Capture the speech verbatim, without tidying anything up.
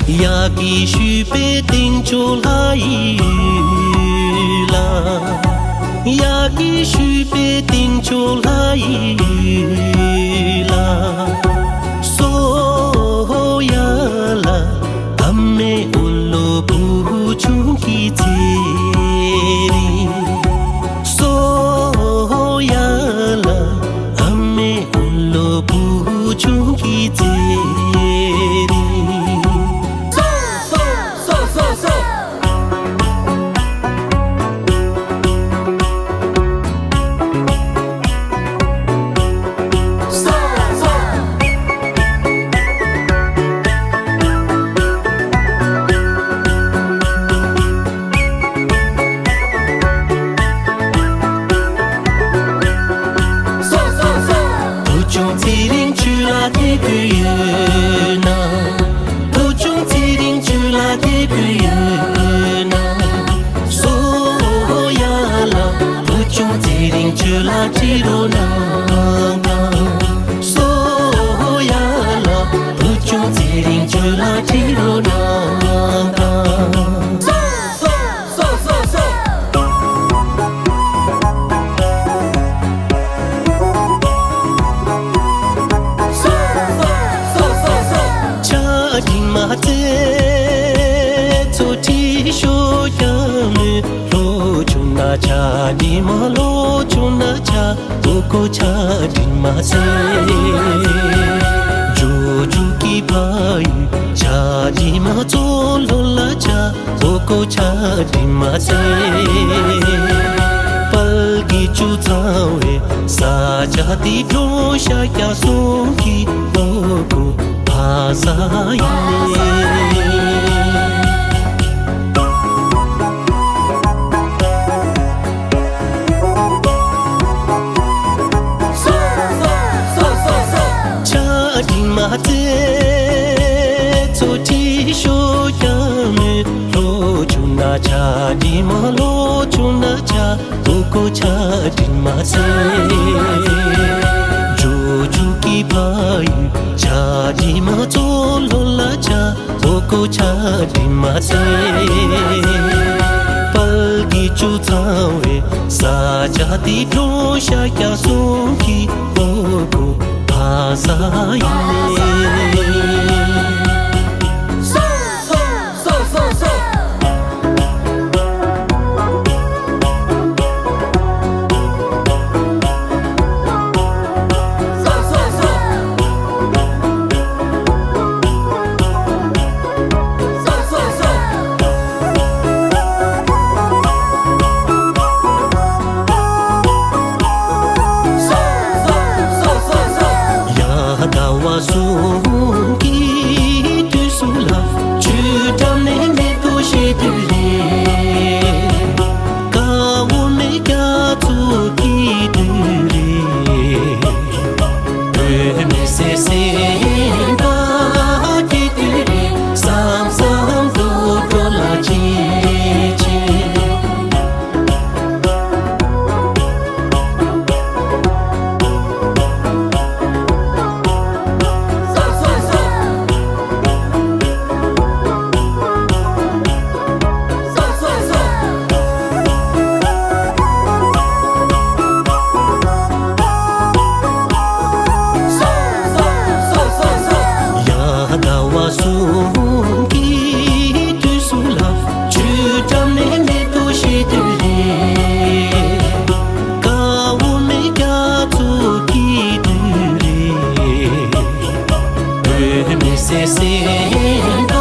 ཡ་གི་ཞུས་པའི་སྟེང་ཕྱོགས་ལྷ་ཡི་ཡུལ་ལ། ཡ་གི་ཞུས་པའི་སྟེང་ཕྱོགས་ལྷ་ཡི་ཡུལ་ལ། སོ་ཡ་ལ་ཨ་མའི་འོ་ལོ་བུ་ཆུང་གི་ཚེ་རིང་། སོ་ཡ་ལ་ཨ་མའི་འོ་ལོ་བུ་ཆུང་གི་ཚེ་རིང་། སོ་སོ་སོ་སོ། བུ་ཆུང་ཚེ་རིང་ཁྱོད་ལ་དད་གུས་ཡོད་ན། བུ་ཆུང་ཚེ་རིང་ཁྱོད་ལ་དད་གུས་ཡོད་ན། སོ་ཡ་ལ་བུ་ཆུང་ཚེ་རིང་ཁྱོད་ལ་དྲི་རོགས་གནང་དང་། སོ་ཡ་ལ་བུ་ཆུང་ཚེ་རིང་ཁྱོད་ལ་དྲི་རོགས་གནང་དང་། སོ་སོ་སོ་སོ། ཆ་འགྲིག་མ་ཚེ་ཚོ་ཁྲིད་ཤོག་ཀྱང་མོས། ལོ་ཆུང་ན་ཆ་འགྲིག་མ། ལོ་ཆུང་ན་ཆ་འོ་ཀོ་ཆ་འགྲིག་མ་ཚེ། ཇོ་ཇོ་གི་ཕ་ཡུལ་ཆ་འགྲིག་མ། ཚོ་ལོ་ལ་ཆ་འོ་ཀོ་ཆ་འགྲིག་མ་ཚེ། དཔལ་གྱི་ཆུ་ཚང་བའི་ས་ཆ་དེ་གྲོང་ཤ་རྒྱག་སོང་གི་འོ་ཀོ་ཕ་ས་ཡིན་ནི། ཆ་འགྲིག་མ་ཚེ་ཚོ་ཁྲིད་ཤོག་ཀྱང་མོས། ལོ་ཆུང་ན་ཆ་འགྲིག་མ། ལོ་ཆུང་ན་ཆ་འོ་ཀོ་ཆ་འགྲིག་མ་ཚེ། ཇོ་ཇོ་གི་ཕ་ཡུལ་ཆ་འགྲིག་མ། ཚོ་ལོ་ལ་ཆ་འོ་ཀོ་ཆ་འགྲིག་མ་ཚེ། དཔལ་གྱི་ཆུ་ཚང་བའི་ས་ཆ་དེ་གྲོང་ཤ་རྒྱག་སོང་གི་འོ་ཀོ་ཕ་ས་ཡིན་ནི། ཡ་ཟླ་བ་གསུམ་གྱི་དུས་སུ་ལ། ཆུ་འགྲམ་ནས་མེ་ཏོག་བཞད་དུས་རེད། དཀར་པོ་མེ་རྒྱ་མཚོ་སྐྱིད་དུས་རེད། བུད་མེད་སེམས་པ་སྐྱིད་དུས་རེད། བསམ་བསམ་དུ་འགྲོ་ལ་ཆེ་ཆེ། ཡ་ཟླ་བ་གསུམ་གྱི་དུས་སུ་ལ། ཆུ་འགྲམ་ནས་མེ་ཏོག་བཞད་དུས་རེད། དཀར་པོ་མེ་རྒྱ་མཚོ་སྐྱིད་དུས་རེད། བུད་མེད་སེམས་པ་